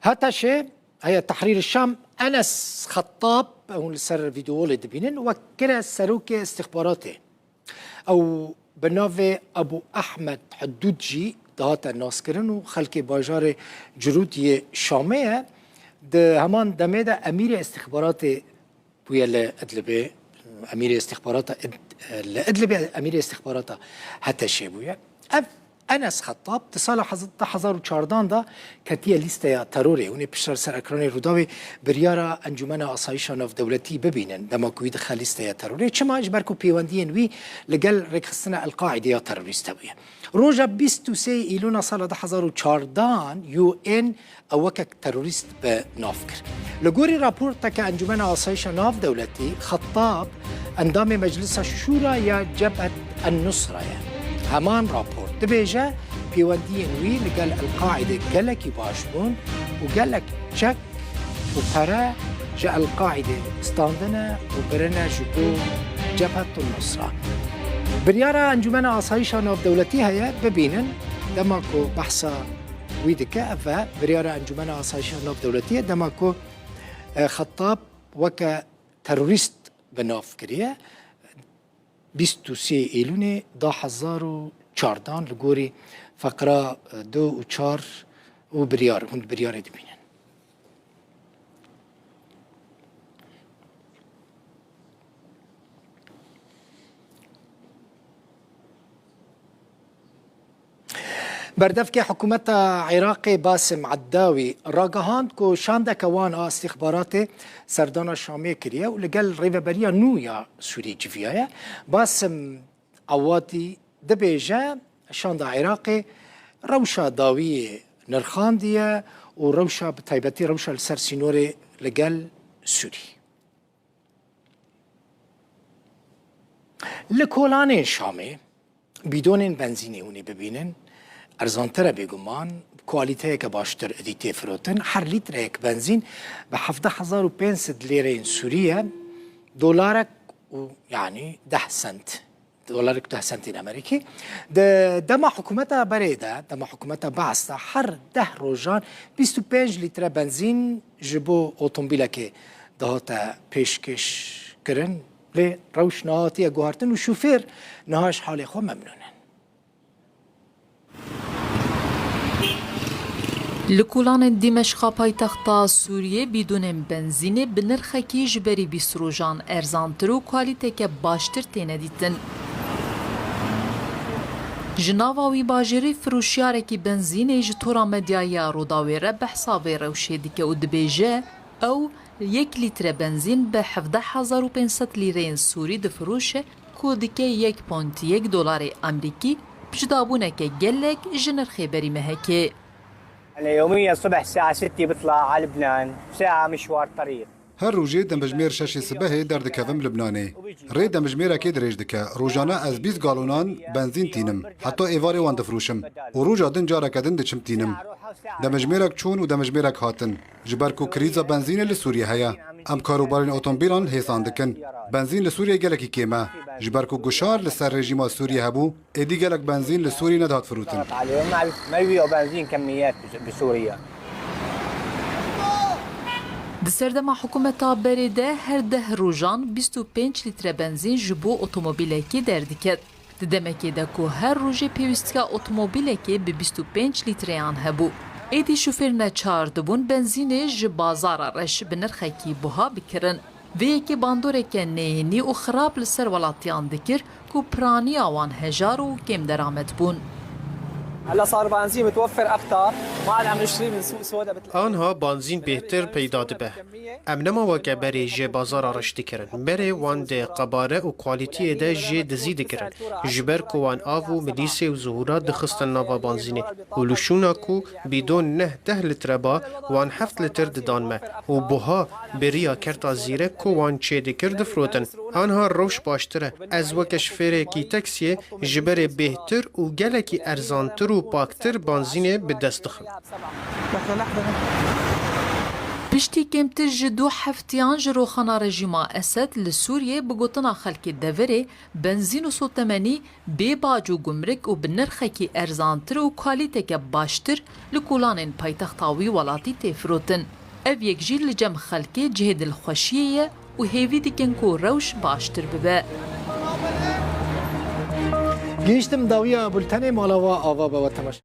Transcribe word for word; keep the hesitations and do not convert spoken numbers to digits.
Heta şê, heye Tehrîr Şam, Enes Xettab, hûn li ser vîdeo lê dibînin, wek kire serokê istixbaratê. Ew bi navê Ebû Ehmed Hudûd jî dihate naskirin û xelkê bajarê Cirûd yê Şamê ye. Di heman demê de emîrê istixbaratê bûye li Idlibê, emîrê istixbarata Id-, li Idlibê emîrê istixbarata H T Şê bûye. Ev Enes Xettab di sala hez-, du hezar û çardan de ketiye lîsteya terorê. Hûn ê piştre li ser ekranê Rûdawê biryara Encûmena Asayişa Navdewletî bibînin, dema ku wî dixe lîsteya terorê. Çima? Ji ber ku pêwendiyên wî li gel rêkxistina El-Qaîde ya terorîst hebûye. Roja bîst û sê Îlûna sala du hezar û çardan U N ew weke terorîst bi nav kir. Li gorî raporteke Encûmena Asayişa Navdewletî, Xettab endamê Meclisa Şûra ya Cebhet En-Nusra ye. Heman raport dibêje, pêwendiyên wî li gel El-Qaîde gelekî baş bûn û gelek çek û pere ji El-Qaîde standine û birine ji bo Cebhet En-Nusra. Biryara Encûmena Asayişa Navdewletî heye, bibînin, dema ku behsa wî dike, ev e, biryara Encûmena Asayişa Navdewletiyê, dema ku, e, Xettab weke terorîst bi nav kiriye, bîst û sê Êlûnê du hezar û çardan li gorî feqra, e, du û çar û biryar, hûn biryarê dibînin. Berdevkê hikûmeta Iraqê Basim Eddawî ragihand ku şandeke wan a îstîxbaratê serdana Şamê kiriye û li gel rêveberiya nû ya Sûrî civiyaye. Basim Ewadî dibêje, şanda Iraqê rewşa dawiyê nirxandiye û rewşa, bi taybetî rewşa li ser sînorê li gel Sûrî. Li kolanên Şamê bîdonên benzînê hûn ê bibînin, erzantir e bêguman, kualîteyeke baştir êdî tê firotin. Her lîtreyek benzîn bi hevdeh hezar û pênc sed lîreyên Sûrî ye, dolarek û, yanî deh sent, dolarek deh sentên Amerîkî. Di dema hikûmeta berê de, dema hikûmeta Baas de her deh rojan bîst û pênc lître benzîn ji bo otomobîlekê dihate pêşkêş kirin. Lê rewş niha hatiye guhertin û şofêr niha ji halê xwe memnûn in. Li kolanên Dîmeşqa paytexta Sûriyê bîdonên benzînê bi nirxekî ji berî bîst rojan erzantir û kualîteke baştir têne dîtin. Ji nava wî bajêrî firoşiyarekî benzînê ji tora medyaya Rûdawê re behsa vê rewşê dike û dibêje, ew yek lître benzîn bi hevdeh hezar û pênc sed lîreyên Sûrî difiroşe, ku dike yek point yek dolarê Amerîkî, bi cudabûneke gelek ji nirxê berî mehekê. أنا يوميًا الصبح الساعة ستة بطلع على لبنان، ساعة مشوار طريق. Her rojê demjimêr şeşê sibehê derdikevim Libnanê. Rê demjimêrekê dirêj dike. Rojane ez bîst galonan benzîn tînim. Heta êvarê wan difiroşim. Û roja din careke din diçim tînim. Demjimêrek çûn û demjimêrek hatin. Ji ber ku krîza benzînê li Sûriyê heye, em karûbarên otomobîlan hêsan dikin. Benzîn li Sûriyê gelekî kêm e. Ji ber ku guşar li ser rejîma Sûriyê hebû, êdî gelek benzîn li Sûriyê nedihat firotin. عليهم ما ما يبيعوا بنزين كميات بسوريا. Di serdema hikûmeta berê de her deh rojan bîst û pênc lître benzîn ji bo otomobîlekê derdiket. Di demekê de ku her rojê pêwîstiya otomobîlekê bi bîst û pênc lîtreyan hebû. Êdî şofêr neçar dibûn benzînê ji bazara reş bi nirxekî buha bikirin. Vê yekê bandoreke neyênî û xirab li ser welatiyan dikir ku piraniya wan hejar û kêm deramet bûn. هلا صار بنزين متوفر أكتر، ما عاد عم نشتري من سوق سودا مثل Anha banzîn bêhtir peyda dibe. Em nema weke berê ji bazara reş dikirin. Berê wan di qebare û kualîtiyê de jê dizî dikirin. Ji ber ku wan av û milîsê û zuhûra dixistin nava banzînê. Û li şûna ku bîdon neh deh litre ba, wan heft litir didan me. Û buha bi riya kerta zîrek ku wan çêdikir difirotin. Anha rewş baştir e. Ez weke şofêrekî taksiyê ji berê bêhtir û gelekî erzantir û paktir banzînê bi dest dixim. Piştî kêmtir ji du heftiyan ji roxana rejîma Esed li Sûriyê, bi gotina xelkê deverê, benzîn û sotemenî bê bac û gumrik û bi nirxekî erzantir û kalîteke baştir li kolanên paytexta wî welatî tê firotin. Ev yek jî li cem xelkê cihê dilxweşiyê ye û hêvî dikin ku rewş baştir bibe. Gihîştim dawiya bultenê, mala we ava be we temaşe.